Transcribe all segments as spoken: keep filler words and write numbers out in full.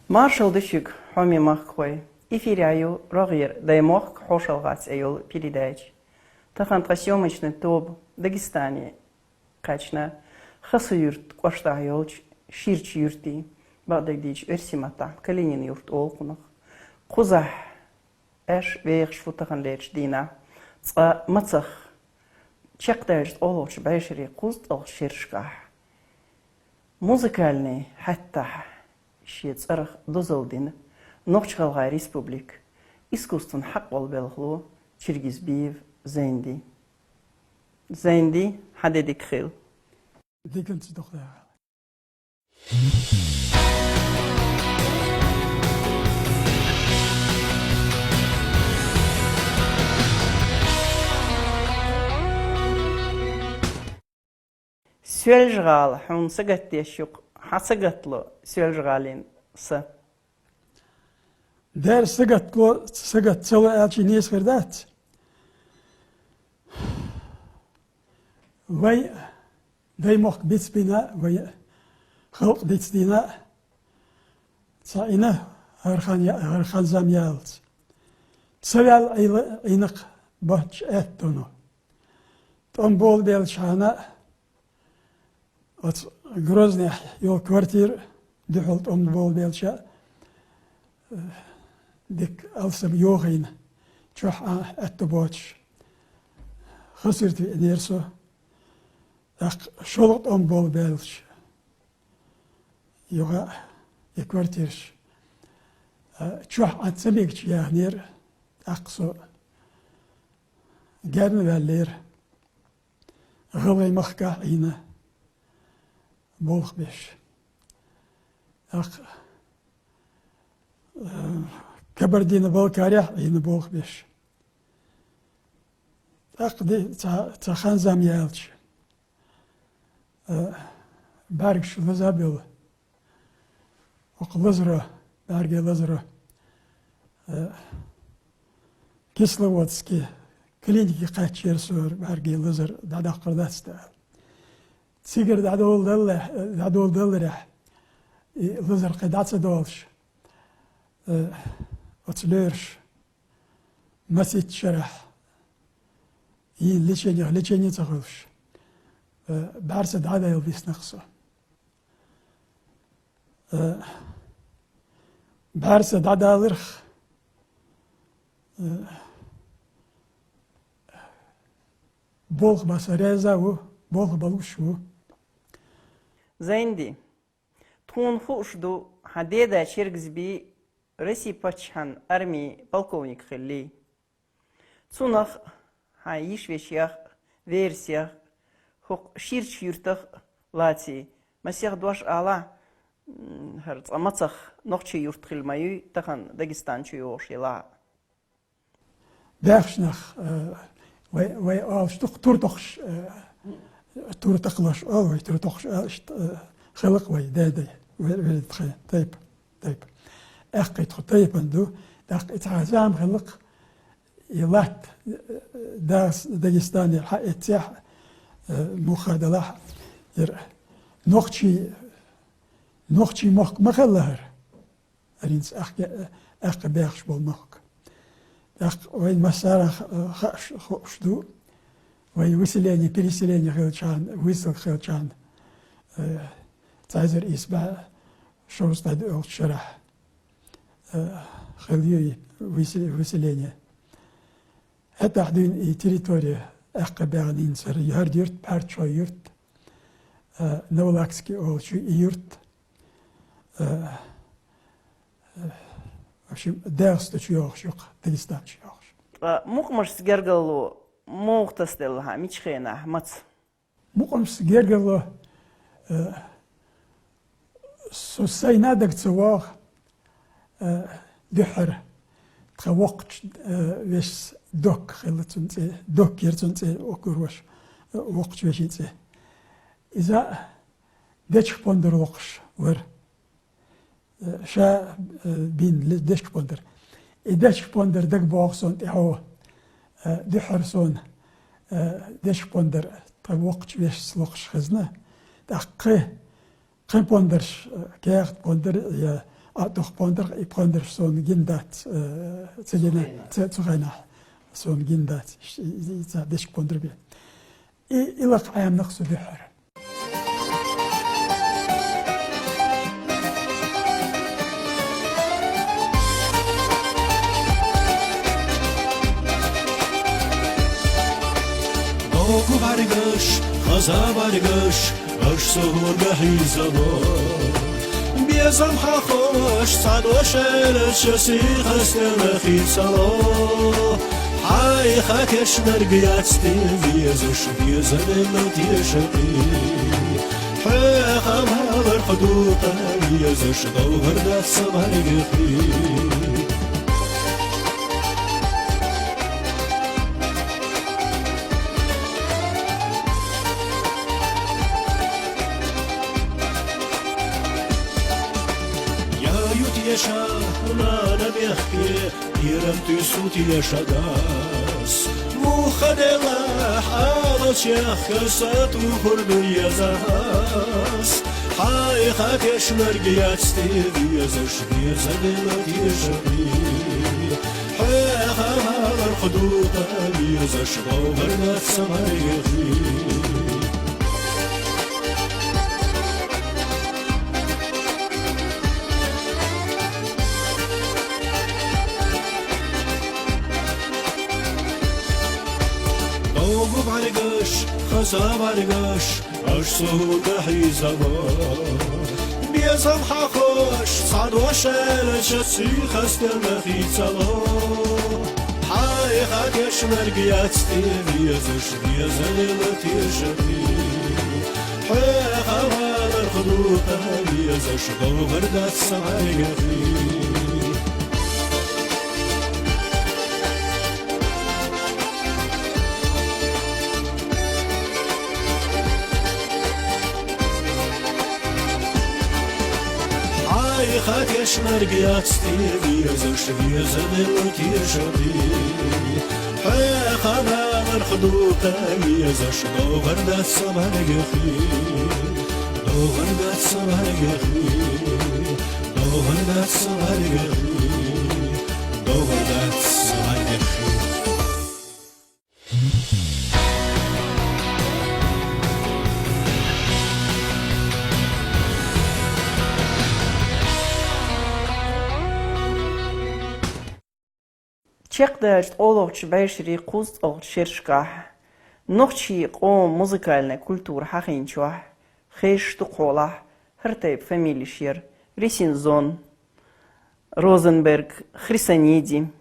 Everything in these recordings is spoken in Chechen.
Маршал да шуьга, хьоме махкахой! Эфирехь ю рогӀера «Даймохк, хьошалгӀа» цӀе йолу передача. Тахана тхан съёмочный тоба Дагестане кхаьчна, Хасавюрт кӀоштахь йолчу Ширачу юьртий, бакъдерг дийцича, оьрсийн маттахь Калинин юрт олу кхунах. Кхузахь аша вехаш ву таханлерчу дийнахь цкъа мацах чекхдаьллачу ткъолгӀачу бӀешерийн кхузткъалгӀачу шерашкахь. Музыкальный хьаттахь шен цӀарах дозалла дина Нохч-ГӀалгӀайн Республикан искусстван хьакъ болу белхало Чергизбиев Зайнди. Зайнди, хьан де дика хила. Диканца дохлехь. Соьлжа-ГӀала, хьуна сагатдеш ю-кх, хьан сагатдало Соьлжа-ГӀалин са? Дера сагатдало, сагатда ца ло аьлча нийса хир дац. Вай даймохк бицбина, вай халкъ дицдина, ца Ӏийна хӀара хан я-, хӀара хан-зама яллалц. Ца ваьлла Ӏийла-, Ӏийнакх боцчу аьтту. ТӀом болабеллачхьана оцу Грознехь йолу квартира дуьхьал тӀом болабелча, э, дика алсам йохийна, чохь а аьтту боцуш, Хасавюрт веанера со. ТӀаккха шолгӀа тӀом болабелча, юха и квартираш, э, чохь а ца мегча яхнера, тӀаккха со герна ваьллера. ГӀалгӀайн махкахь Ӏийна болх беш. ТӀаккха, э, Кабардино-Балкарехь Ӏийна болх беш. ТӀаккха ди-, цхьа, цхьа хан-зама яьлча, э, бӀаьргаш лаза а белла, хӀокху лазаро, бӀаьргийн лазаро, э, Кисловодске клинике кхаьчнера со, бӀаьргийн лазар дӀадоккхур дац аьлла. Цигара дӀадоладаллале-, дӀадоладалларехь, и лазар кхин дӀа ца долуш, э, оцу лоьраша масийтта шарахь, и лечениех лечение ца хуьлуш, э, бӀаьрса дӀадайла виснакх со. Э, бӀаьрса дӀадаларх, э, болх бан со реза а ву, болх бан лууш а ву. Зайнди, тхуна хууш ду, хьан деда Чергизби Россин паччахьан армин полковник хиллий. Цунах хьайн йиш-вешех, вересех, хӀокху Ширачу юьртах лаций, масех дош алахь, м, хӀара цкъа мацах нохчийн юрт хилла ма юй, тахана Дагестан чу йогӀуш елахь а. Бехаш нах, э, вай, вай олуш ду-кх, тур тохуш, э, тур такхалош олу вай, тур тохуш олу иштта, э, хилла-кх вай дедай, вер-, верин тхайн тайпа, тайпа. Аьккхий тхо тайпана ду, тӀаккха и цхьа зама хилла-кх, и латта, э, Дагъас-, Дагестанера хьаэццехь, э, муха далахь, яра нохчий, нохчий мохк ма хилла хӀара. ХӀинца аьхка-, аьккхий бехаш болу мохк. ТӀаккха вайн массарах, э, хууш, хууш ду, вай выселение, переселение хилчахьана, выселка хилчахьана, э, цхьа эзар исс бӀе шовзткъе доьалгӀачу шарахь, э, хилла ю и высе-, выселение. ХӀетахь дуьйна и территори аьккхий баьхна йинцара, хӀара юрт, Пхьарчхой юрт, э, Новолакский олучу и юрт, э, э, в общем, Дагъаста чу йогӀуш ю-кх, Дагестан чу йогӀуш. Ткъа Мукъамашца гергарло муха тасаделла хьан, мичу хенахь, маца? Мукъамашца гергарло, э, со сайна а дага ца вогӀу, э, дуьххьара. Тхан воккхачу, э, вешас Докка хилла цуьнан цӀе, Докка яра цуьнан цӀе, Окур ваша, э, воккхачу вешин цӀе. Иза дечка пондар локхуш вара. Э, ша, э, бина ле-, дечка пондар. И дешка пондар дагабоагӀа сона тӀехьо, э, дуьххьара сона, э, дешка пондар тха воккхача вешас локхаш хезна. ТӀаккха кхин пондарш, э, каьхат пондар, я ӀотӀадоха пондар, и пондарш сона гина дац, э, ца гина, ца, цу хенахь сона гина дац. Иш-, и, и, и ца дешка пондар бен. И, и лакха Ӏемнах со дуьххьара. Догу бӀаргаш, хаза бӀаргаш, аш со хӀурга хьийзало. Безам хьахош, цхьа дош аьлча, сиха стенна хийцало. Хьайха тешнарг яц те везаш, веза велла тешакхий. Хьоьха маларх дукха везаш, довгӀар дац сан бӀаргахий. Я ю теша, нана мехке, ирам туьсу тешагас. Муха делахь, Ӏалашехка са тухур ду еза хьас. Хьайха тешнарг яц те везаш, веза велла тешакхий. Хьоьха маларх дукха везаш, довгӀар дац сан бӀаргахий. Догу бӀаргаш, хаза бӀаргаш, аш со хӀунда хьийзаво? Безам хьахош, цхьа дош аьлча, сиха стенна хийцало. Хьайха тешнарг яц те везаш, веза велла тешакхий. Хьоьха маларх дукха везаш, довгӀар дац сан бӀаргахий. Хьайха тешнарг яц те везаш, веза велла тешакхий. Хьоьха маларх дукха везаш, довгӀар дац сан бӀаргахий. ДовгӀар дац сан бӀаргахий. ДовгӀар дац сан бӀаргахий. ДовгӀар дац сан бӀаргахий. Чекхдаьлча ткъолгӀачу бӀешерийн кхузткъалгӀачу шерашкахь нохчийн къоман музыкальни культура хьахийначохь хезаш ду кхолахь хӀара тайпа фамилеш яр: Рисинзон, Розенберг, Хрисаниди.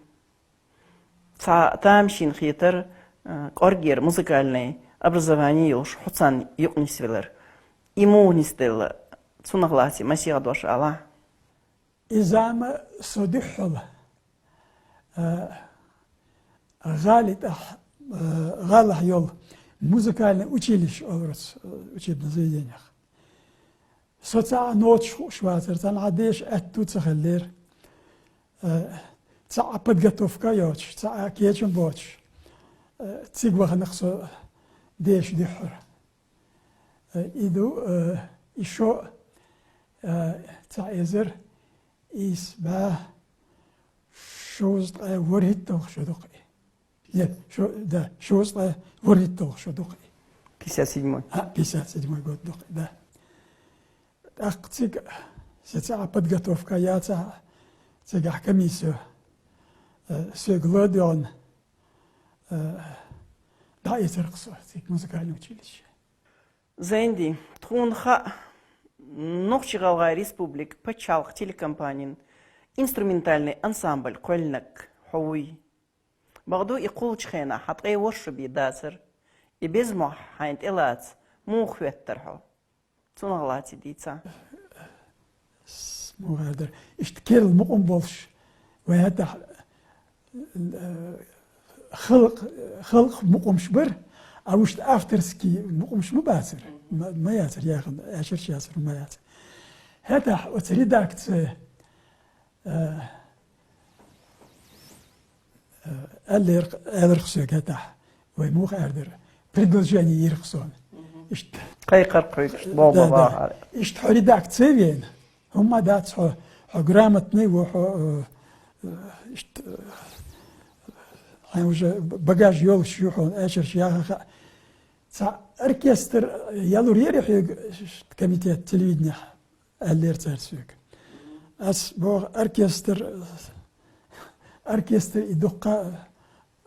Цхьа тамашийна хетар, а, кӀоргера музыкальни образовани йолуш хьо царна юкъа нисвелар. И муха нисделла, цунах лаций масех дош алахь? И зама со дуьххьал, а, гӀали тӀехь, а, гӀалахь йолу музыкальный училище олура оцу, а, учебный заведениех. Со цхьа а ноташ хууш вацара, цхьана а деша аьтту ца хиллера. Э, цхьа а подготовка а йоцуш, цхьа а кечам боцуш, э, цига ваханах со деша дуьххьара. Э, и ду, э, и шо, э, цхьа эзар исс бӀе шовзткъе ворхӀитталгӀа шо ду-кх и. Нет, шо, да, шовзткъе ворхӀитталгӀа шо ду-кх и. Пятьдесят седьмой. А, пятьдесят седьмой год ду-кх и, да. ТӀаккха цига сан цхьа а подготовка яцахь, цигахь комиссия, э, соьга ло а доьгӀна, э, дӀаэцар-кх со цига музыкальный училище. Зайнди, тхуна хаьа, Нохч-ГӀалгӀай Республикан пачхьалкхан телекомпанин инструментальный ансамбль кхоьллинарг хьо вуй. Бакъду, и кхуллучу хенахь хьан ткъе ворхӀ шо бен дацара. И беза мохь хьайна тӀелаца муха хӀоьттира хьо? Цунах лаций дийца. С-, муха дара. Иштта керла мукъам болуш, вай хӀетахь, э, халкъ-, халкъан мукъамаш бара, а вуьшта авторский мукъамаш ма бацара. Ма, ма яцара яхана, аьшарш яцара, ма яцара. ХӀетахь оцу редакция, э, Аьлар-, аьлар-кх соьга хӀетахь, вай муха аьрдира. Предложени йира-кх суна. Иштта. Кхайкхар-кх хьоьга, иштта болх бан бахьара. Иштта хьо редакци вена. ХӀумма дац хьо, хьо грамотный ву, хьо, э, э, иштта, э, хьайн уже багаж йолуш ю хьуна, эшарш яха хаьа. Цхьа оркестр ялур яра хьоьга комитет телевиденехь, аьллера цара соьга. Ас боху, оркестр, оркестр и дуккха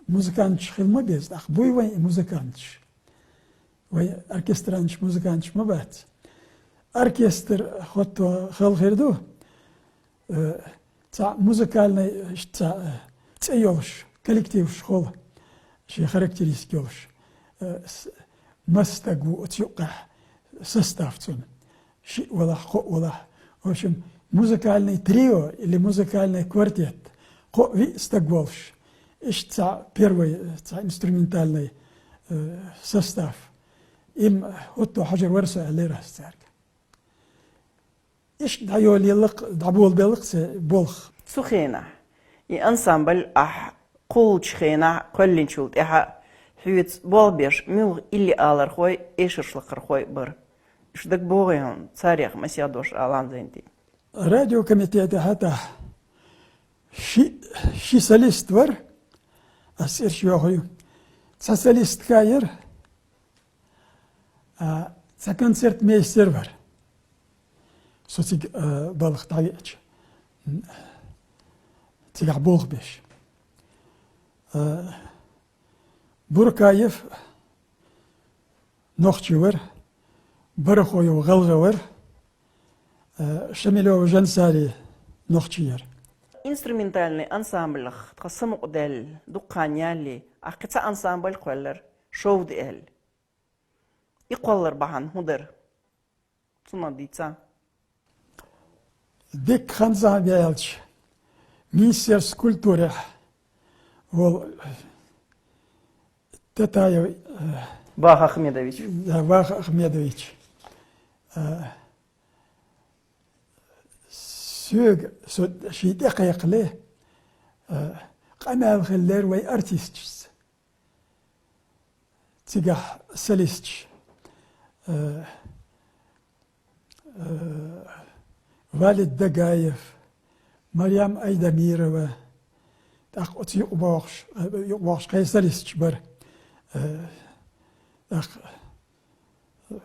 музыканташ хила ма беза, тӀаккха буй вайн и музыканташ? Вай оркестранчаш, музыканташ ма бац. Оркестр хӀотто хала хир ду, э, цхьа музыкальный, иштта цхьа, э, цӀе йолуш, коллективаш хуьлу, шен характеристика йолуш, э, с-, масса стаг ву оцу юккъехь состав цунна. Шиъ валахь, кхоъ валахь. В общем, музыкальный трио или музыкальный квартет, кхоъ-виъ стаг волуш. Иштта цхьа первый, цхьа инструментальный, э, состав. Им хӀотто хьожур вара со, аьллера ас цаьрга. Иштта дӀайолаелла-кх, дӀаболаделла-кх церан болх. Цу хенахь, и ансамбль ахь кхуллучу хенахь кхоьллинчул тӀаьхьа хьоьца болх беш муьлха илли алархой, эшарш лакхархой бара? Уьш дагабогӀий хьуна, царех масех дош ала, Зайнтий? Радиокомитетехь тӀехь ши, ши солист вара, ас цӀерш йохур ю. Цхьа солистка яра, а, цхьа концертмейстер вара. Со цига, а, балха дӀавеача, цигахь болх беш. А, Буркаев нохчи вара, Барахоев гӀалгӀа вара, э, Шамилева Жансари нохчи яра. Инструментальный ансамблах тхан самукъадаьлла дукха хан ялале, ахь кхин цхьа ансамбль кхоьллира, «Шовда» аьлла. И кхоллар бахьана хӀун дара? Цунах дийца. Дикка хан цӀа баьлча, Министерство культурехь волу Татаев, э, Ваха Ахмедович. Да, Ваха Ахмедович. Э, соьга, со шен тӀе кхайкхале, э, къамел хиллера вай артисташца. Цигахь солисташ, э, э, Валид Дагаев, Марьям Айдамирова, тӀаккха оцу юкъабохуш, э, юкъабохуш кхин солисташ бара. Э, тӀаккха, э,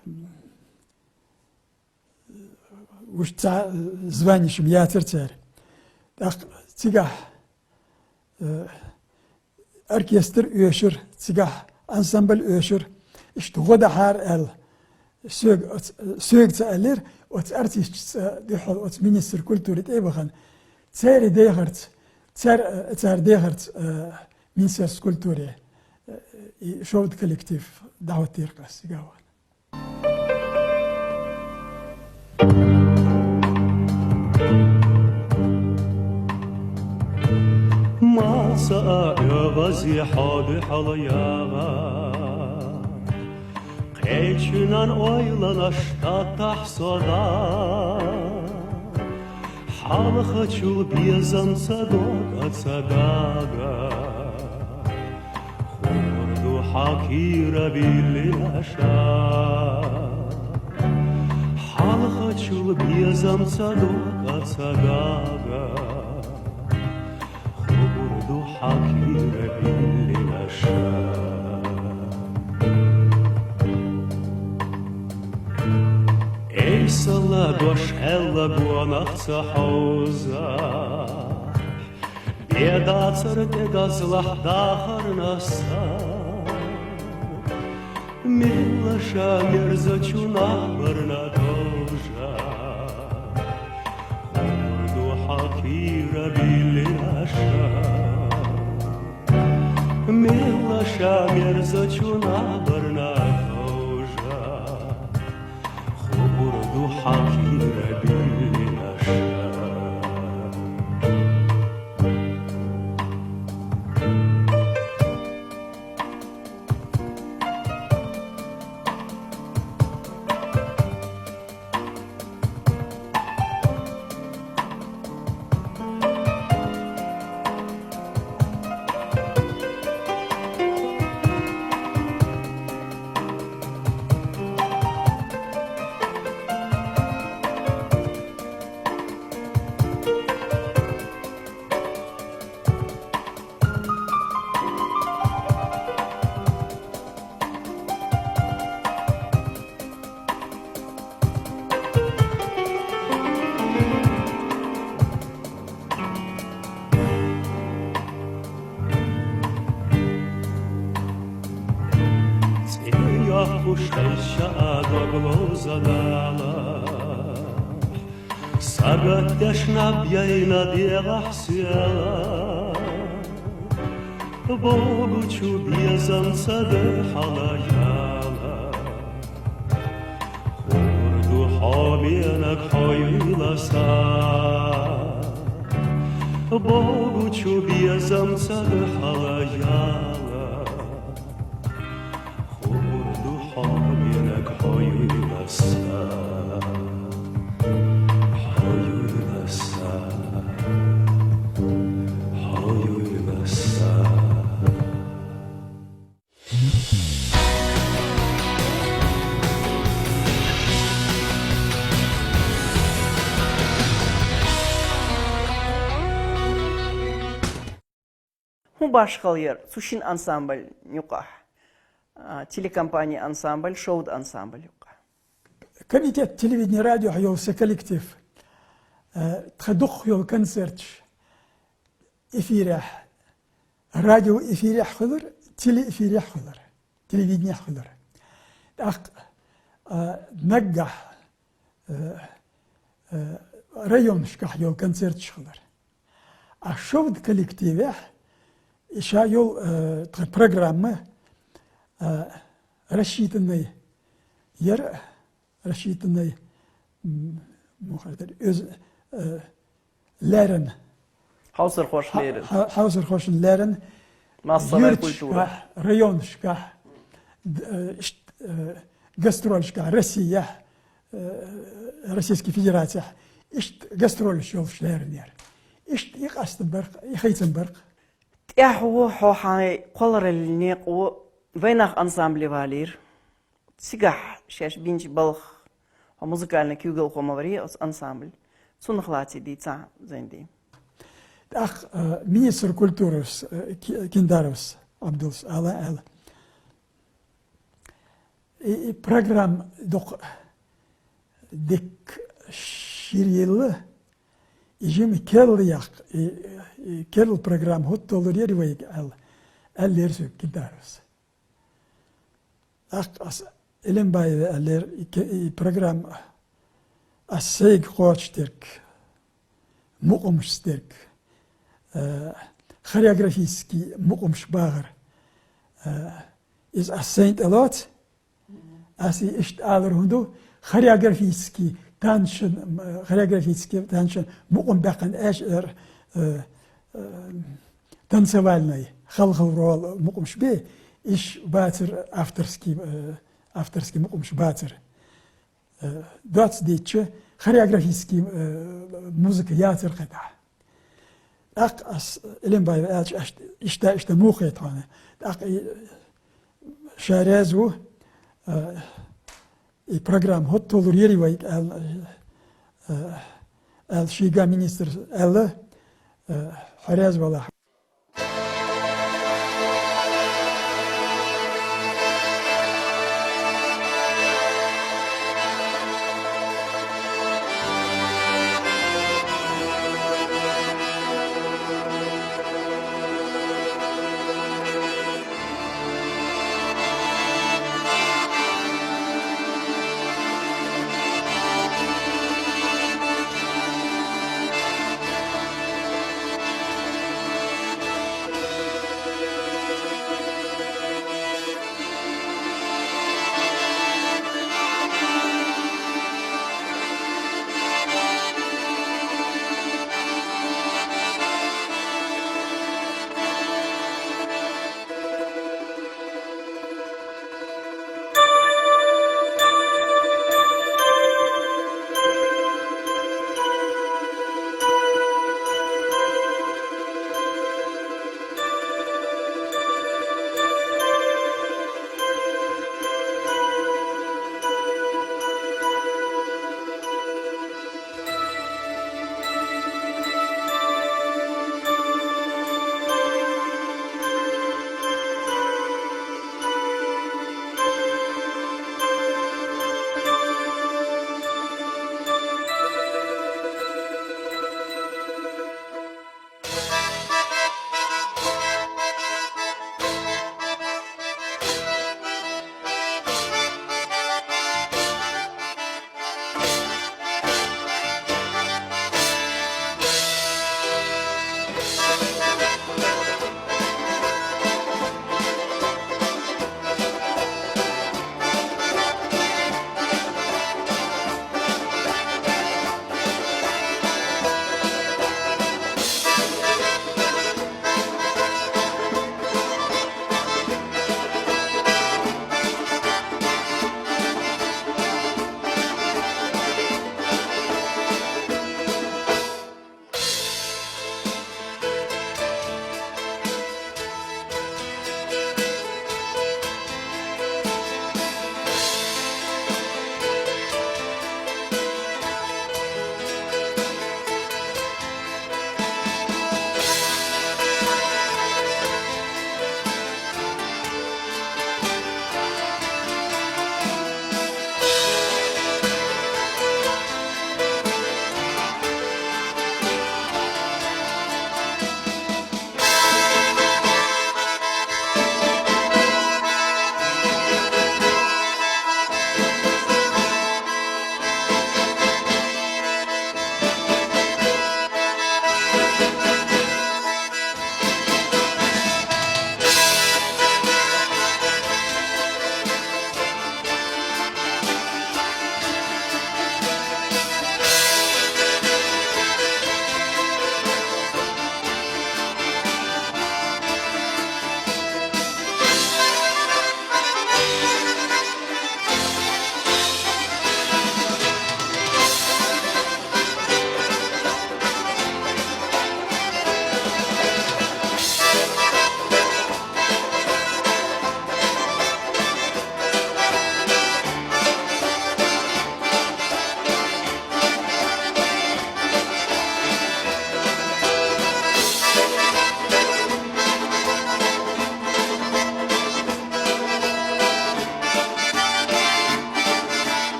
уьш цхьа, э, званеш-м яцара церан. ТӀаккха цигахь, э, оркестр оьшура, цигахь ансамбль оьшура, иштта гӀо дахьара аьлла, соьга оц-, соьга ца аьллера, оцу артисташца дуьхьал оцу министр культуры тӀе а бахана, церан дехарца, цер-, э, цара дехарца, э, Министерство культуры, э, и «Шовда» коллектив дӀахӀоттийра-кх ас цигахь вахана. Маца а оьгӀазе хьо дуьхьал яга, кхечуьнан ойланаш таттахь со дага. Хьалхачул безам ца дог а ца дага, хӀун ду хьан кийра биллина ша? Хьалхачул безам ца дог а ца дага, хӀун ду хьан кийра биллина ша? Эй, салла дош аьлла гонах ца хьовза, бен дацара тӀе дазлахь дахарна сан. Мелла ша мерзачу набарна довжа, хӀун ду хьан кийра биллина ша? Мелла ша мерзачу набарна довжа, хӀун ду хьан кийра биллина ша? Уж тхайша а дог ловза Далла, сагатдеш наб яйна дегӀахь села. Богучу безамца дехьала яла. Хурду хьо менаг хьоюйла са. Богучу безамца дехьала яла. Хурду хьо менаг хьоюйла са, хьоюйла са, хьоюйла са. ХӀун башхалла яра цу шина ансамбль юкъахь, а, телекомпани ансамбль, шовда ансамбль юкъахь? Комитет телевидения, радиохь йолу сан коллектив, а, тхан дукхах йолу концерташ эфирехь, радиоэфирехь хуьлура, телеэфирехь хуьлура, телевиденехь хуьлура. ТӀаккха, а, наггахь, э, э, районашкахь йолу концерташ хилар. А шовда коллективехь и ша йолу, э, тхан программа, э, рассчитанный яра, рассчитанный, м, мухӀар дара, оьзу, э, леррина. Хьовсархошна леррина. Хьо-, хьо-, хьовсархошна леррина. Массовая культура. Юьрташкахь, районашкахь, д-, э, ишт-, э, гастролешкахь, Россияхь, э, Российский Федерацияхь, иштта гастролеш йолуш леррина яра. Иштта и къастам бара-кх, и хийцам бара-кх. ТӀаьхьо хьо хьайн кхоллараллин некъо вайнах ансамбле валийра. Цигахь шаьш бинчу балхах хьо музыкальный куьйгалхо ма варий оцу ансамбль. Цунах лаций дийцахьа, Зайнди. ТӀаккха, э, министр культурас, э, Ки-, Киндаровс Абдулс ала аьлла. И, и программа дукха дикка шира елла, и жима керла яккха, и, и керла программа хӀутталур яра вайга аьлла, аьллера соьга Киндаровс. ТӀаккха ас Элембаеве аьллера, и ке-, и программа ас сайга кхочушдерг, мукъамашца дерг, э, хореографический мукъамаш бахар, э, иза ас сайна тӀе лоцу. Ас и иштта алар хӀун ду, хореографический танцашна, м, хореографический танцашна мукъам баьккхина аьш эр, э, э, танцевальный, хала-хала роль мукъамаш бе, иш бацар авторский, э, авторский мукъамаш бацар. Э, доцца дийцча, хореографический, э, музыка яцар кхетахь. ТӀаккха ас Элембаев аьлча, аш-, иштта, иштта муха хета хьуна. ТӀаккха и, ша раьза ву, э, и программа хӀутталур яра вайга аьлла, э, аьлла шийга министр аьлла, э, хьо раьза валахь.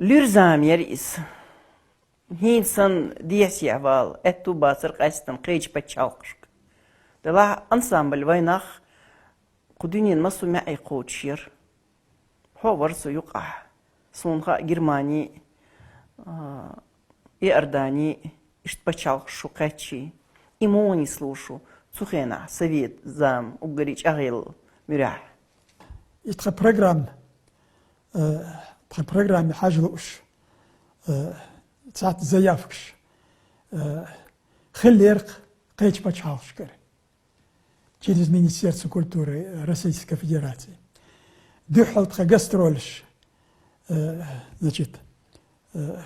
Луьра зама яр из. ХӀинца санна дехьа-сехьа вала аьтту бацар къаьстина кхечу пачхьалкхашка. Делахь ансамбль «Вайнах» кху дуьненан массо а маьӀӀе кхочуш яра. Хьо а вара цу юкъахь. Суна хаьа, Германи, а, Иордани, иштта пачхьалкхаш шу кхаьччи. И муха нисло шу цу хенахь, совет зама, уггаре чӀагӀъелла муьрехь? И тхан программа, э, тхан программе хьажа лууш, э, цхьацца заявкаш, э, хиллера кхечу пачхьалкхашкара через Министерство культуры Российской Федерации. Дуьххьал тхан гастролаш, э, значит, э,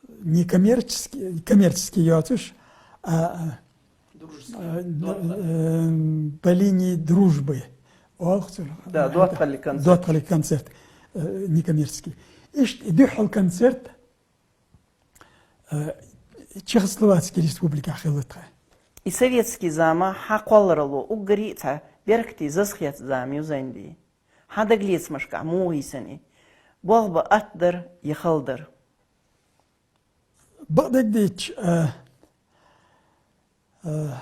некоммерческий, коммерческий йоцуш, а, э, э, по линии дружбы. Олх цуьнан. Да, доттагӀаллин концерт. ДоттагӀаллин концерт, э, некоммерческий. Иштта дуьххьал концерт, э, Чехословацкий республикехь хилла тхан. И советский зама хьан кхолларалло уггаре а цхьа беркате, зазахетта зама ю, Зайнди. Хьан дагалецамашкахь муха йисина и? Болх бан атта дара я хала дара? Бакъдерг дийцча, а, а,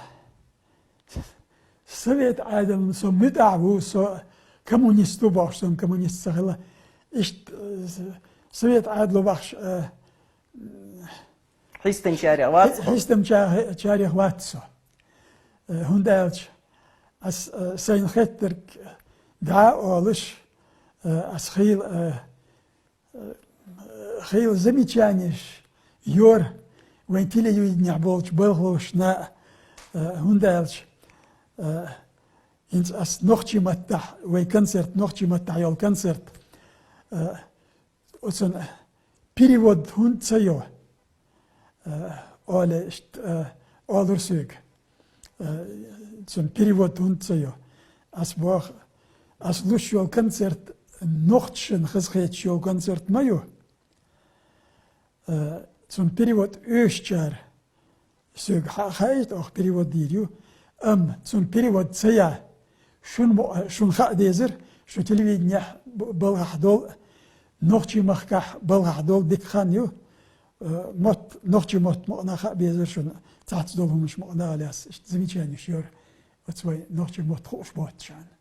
совет Ӏедална со муьтӀахь ву, со коммунист ву бохуш, со коммунист ца хилла. Иштта, а, совет Ӏедало бахьаш, а, хьистинчарех вац хьо? Хьистинча-, чарех вац со. Э, хӀунда аьлча ас, э, сайна хеттарг дӀа а олуш, э, ас хийла, э, э, хийла замечанеш йора вайн телевиденехь болчу балхалошна, э, хӀунда аьлча, э, хӀинца ас нохчийн маттахь, вайн концерт, нохчийн маттахь йолу концерт, э, оцунна перевод хӀунда ца йо, э, оле, иштта, э, олура соьга. Э, цуьнан перевод хӀунда ца йо? Ас боху, ас луш йолу концерт нохчашна хазахеташ йолу концерт ма ю. Э, цуьнан перевод оьшучара соьга хьа-, хаийта, оха перевод дийр ю. Амма цуьнан перевод ца яь, шуна мо-, шуна хаа дезара, шу телевиденехь б-, балхахь долу, нохчийн махкахь балхахь долу дика хан ю. Э, мотт, нохчийн мотт мукъана хаа безара шуна, цхьацца долу хӀуманаш мукъана а лаьцна, иштта замечанеш йора оцу вайн нохчийн мотт хууш боццушарна.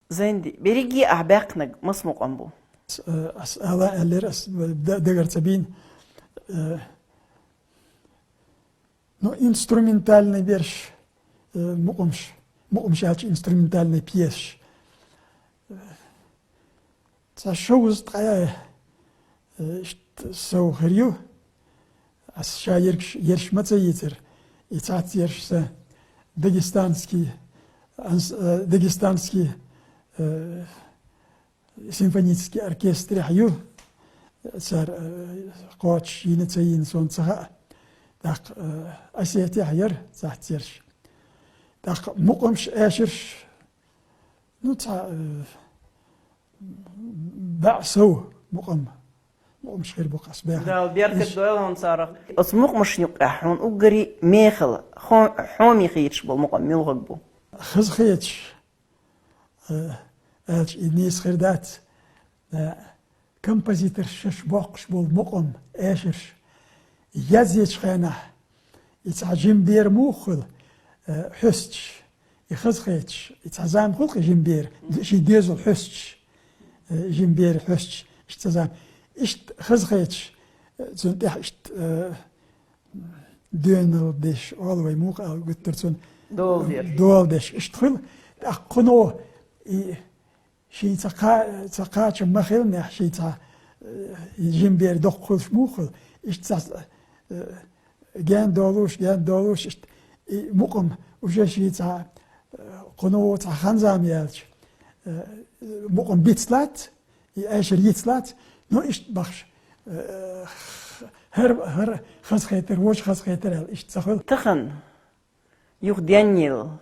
Зайнди, берриге ахь баьккхинарг маса мукъам бу? Ас, э, ас ала аьллера, ас д-, дагара ца бийна. Э, ну, инструментальный берш, э, мукъамаш, мукъамаш аьлча инструментальный пьесаш. Э, цхьа шовзткъа, э, иштта сов хир ю. Ас ша ерш, ерш ма ца йийцира, и цхьацца ерш сан дагестанский анс-, э, дагестанский, э, симфонический оркестрехь ю, цара, э, кхочуш йина ца йина сона ца хаьа. ТӀаккха, э, Осетехь яра цхьацца ерш. ТӀаккха мукъамаш, аьшарш, ну, цхьа, э, баьӀ сов мукъам, мукъамаш хир бу-кх ас баьхна. Дала беркат дойла хьуна царах. Оцу мукъамашна юкъахь хьуна уггаре мехала, хьо-, хьоме хеташ болу мукъам муьлхарг бу? Хазахеташ, э, аьлча, и нийса хир дац, э, композиторша шаьш боккхуш болу мукъам, аьшарш язъечу хенахь, и цхьа жима бер муха хуьлу, э, хьоьстуш, и хазахеташ, и цхьа зама хуьлу-кх и жима бер, шен доьзал хьоьстуш, э, жима бер хьоьстуш, иштта цхьа зама. Иштта хазахеташ, э, цунна тӀехь иштта, э, доьналла деш, олу вай муха аьлла гуттар цунна, дола деш. Дола деш, иштта хуьлу. ТӀаккха кхуьно и шен цхьа кха-, цхьа кхачам ма хиллинехь, шен цхьа, э, жима бер доккха хуьлуш муха хуьлу. Иштта цхьа, э, ген долуш, ген долуш, иштта и мукъам уже шен цхьа, э, кхуьно цхьа хан-зама яьлча, э, мукъам бицлац, и аьшар йицлац, но иштта бахаш, э, хӀара, хӀара хазахетар, вочу хазахетар аьлла, иштта ца хуьлу. Тахана юха денъелла,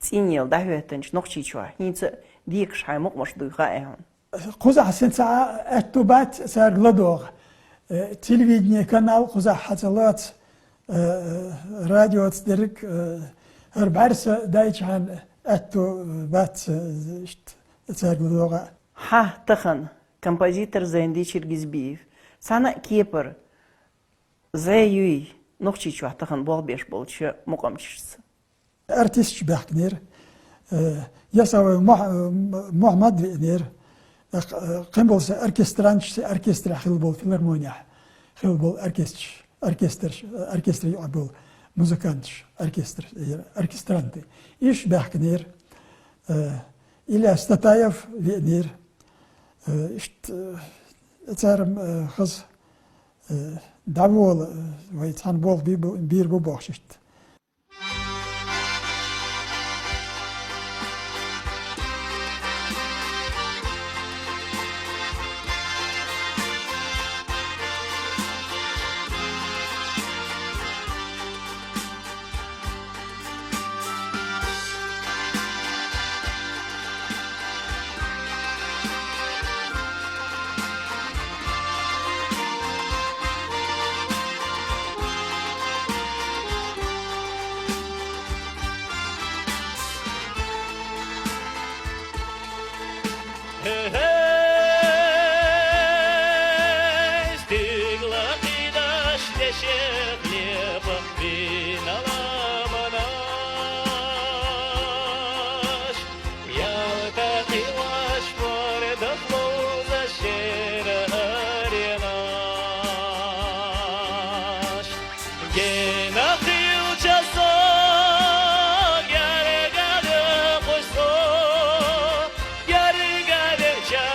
цӀийнъелла дӀахӀоьттинчу Нохчийчохь хӀинца а декаш хьайн мукъамаш дуй хаьий хьуна? Кхузахь сан цхьа а аьтту бац цаьрга ладогӀа. Э, телевидение канал кхузахь хьан ца лоцу, э, радиоца дерриг, э, хӀара бӀаьрса дайчхьана аьтту бац, э, иштта цаьрга ладогӀа. Хьан тахана композитор Зайнди Чиргизбиев. Цхьана а кепара зӀе юй Нохчийчохь тахана болх беш болчу мукъамчашца? Артисташ баьхкинера. Э, Ясовой Мух-, э, Мухьаммад веанера. Э, кхин болу сан оркестранташ, сан оркестрехь хилла болу, филармонехь хилла болу оркестраш, оркестраш, оркестре юкъахь болу музыканташ, оркестр, э, оркестранты. Уьш баьхкинера. Э, Ильяс Татаев веанера. Э, иштта, э, цара, э, хаза, э, дӀавола, э, вай цхьана болх би-, бу-, бийр бу бохуш иштта. Стигла кхидаш, дешех лепа виналаманаш, ялта кхиош, вардах ловзаш шера аренаш. Генахь хилча со, гергара кхуьссо, гергара ча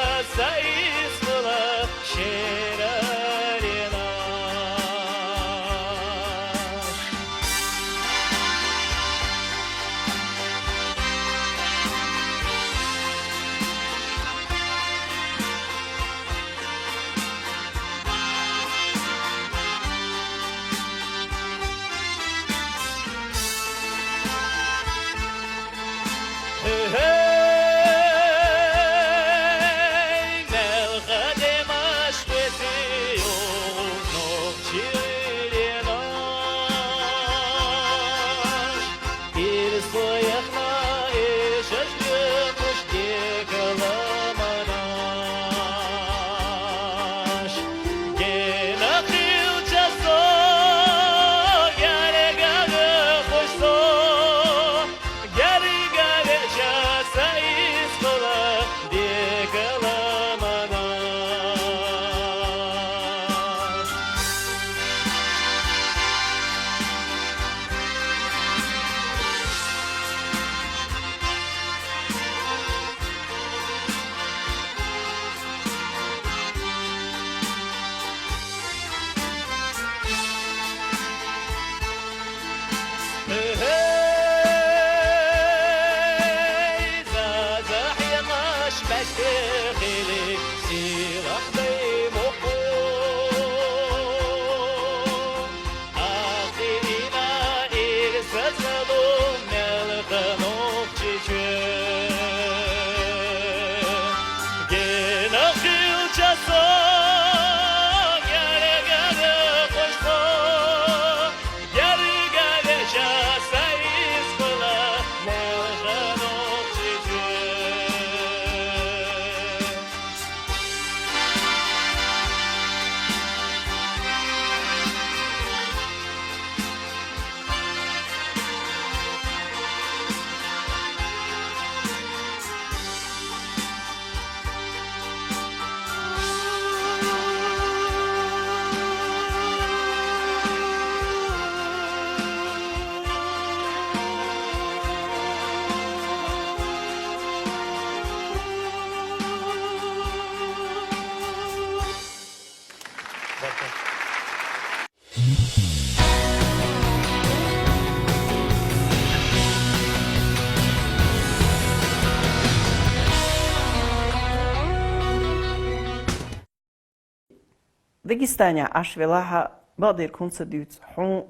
Дагестане Ӏаш велахьа, бакъдерг хӀунда ца дуьйцу, хьун-,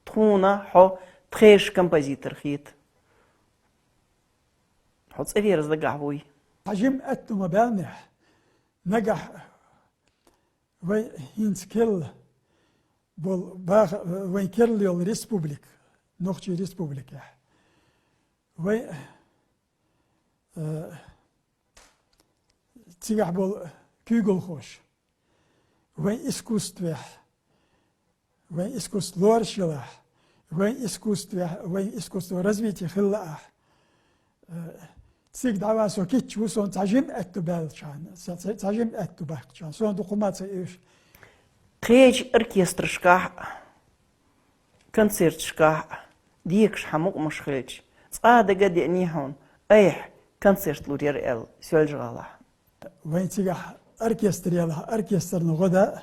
тхуна хьо тхешан композитор хета. Хьо цӀа верза дагахь вуй. Хьажим аьтту ма баьлнехь, нагахь вай хӀинца керла болу баха-, вайн керла йолу республика, Нохчийн республикехь. Вай, э, цигахь болу куьйгалхоша, вайн искусствехь, вайн искусство лоруш елахь, вайн искусствехь, вайн искусство развитие хилла ахь. Э, цига дӀаван со кийча ву, сон цхьа жима аьтту баьллачхьана, сан цхьа, цхьа жима аьтту баьккхичхьана, сон дукха ма ца оьшу. Кхечу оркестрашкахь, концерташкахь декаш хьан мукъамаш хилча, цкъа а дага а деъний хьуна, айхьа концерт лур яра аьлла, Соьлжа-ГӀалахь. Вайн цигахь оркестр елахь, оркестрна гӀо дан,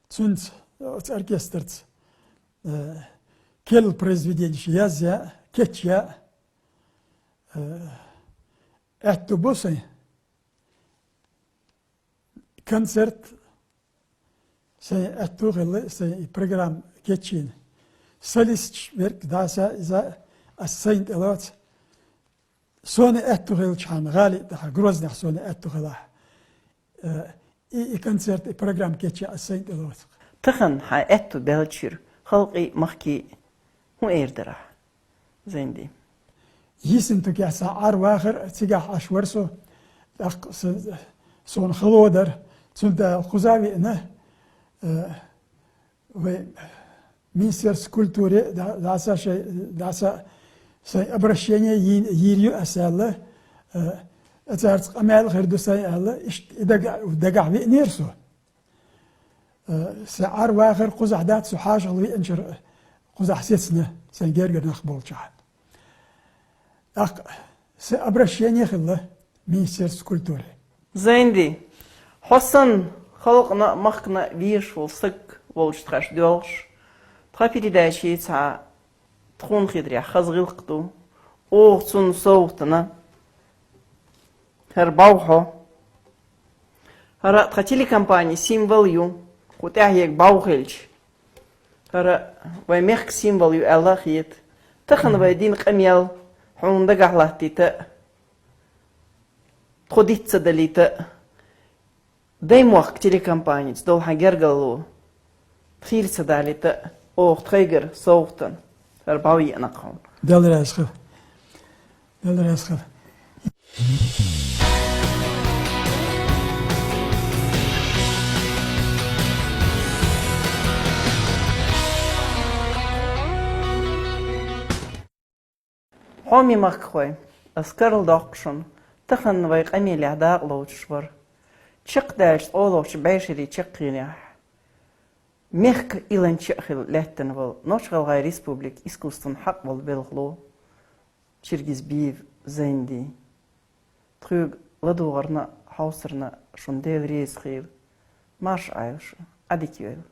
цуьнца, оцу оркестрца, э, керла произведенеш язъян, кечъян, э, аьтту бу сайн. Концерт сайн аьтту хилла, сайн и программа кечйина. Солисташ верг дӀаса иза ас сайна тӀелоцу. Суна аьтту хилчхьана, гӀали тӀехь, Грознехь суна аьтту хилахь. Э, и, и концерт, и программа кечъян ас сайна тӀелоцу. Тахана хьан аьтту баьллачуьра халкъий, махкий хӀун эр дара ахь, Зайнди? Йисинтукехь сан Ӏар вахар, цигахь Ӏаш вара со, тӀаккха сан, суна хало дара, цундела кхуза а веана, э, вай Министерство культуры да-, дӀаса шай-, дӀаса сайн обращение йий-, йийр ю аса аьлла, э, цаьрца къамел хир ду сайн аьлла, иштта и дага-, дагахь веанера со. Э, сан Ӏар вахар кхузахь дац, со хьажал веанчуьра кхузахь сецна, сайн гергара нах болчохь. ТӀаккха сан обращение хилла Министерство культуры. Зайнди, хьо санна халкъана а, махкана а везаш волу стаг волчу тхаьш доьлхуш, тхан передачи цхьа тхуна хетарехь хаза гӀиллакх ду. Оха цунна совгӀатана хӀара бӀов хьо. ХӀара тхан телекомпанин символ ю, кху тӀаьхьега бӀов хилча, хӀара вайн мехкан символ ю аьлла а хета. Тахана вай дина къамел хьуна дагахь латтийта а, тхо диц ца далийта а, Даймохк телекомпаница долу хьан гергарло хийра ца далийта а, оха тхайгара совгӀатана хӀара бӀов еана-кх хьуна. Дела раьза хила. Дела раьза хила. Хьоме махкахой, ас карладоккху шуна, тахана вай къамелехь дакъа лоцуш вара. Чекхдаьллачу ткъолгӀачу бӀешерийн чаккхенехь мехкан иланча а хилла лаьттина волу Нохч-ГӀалгӀайн Республикан искусстван хьакъ волу белхало Чиргизбиев Зайнди. Тхоьга ладогӀарна а, хьовсарна а шуна Дела реза хуьлда. Марша Ӏойла шу, Ӏадика йойла.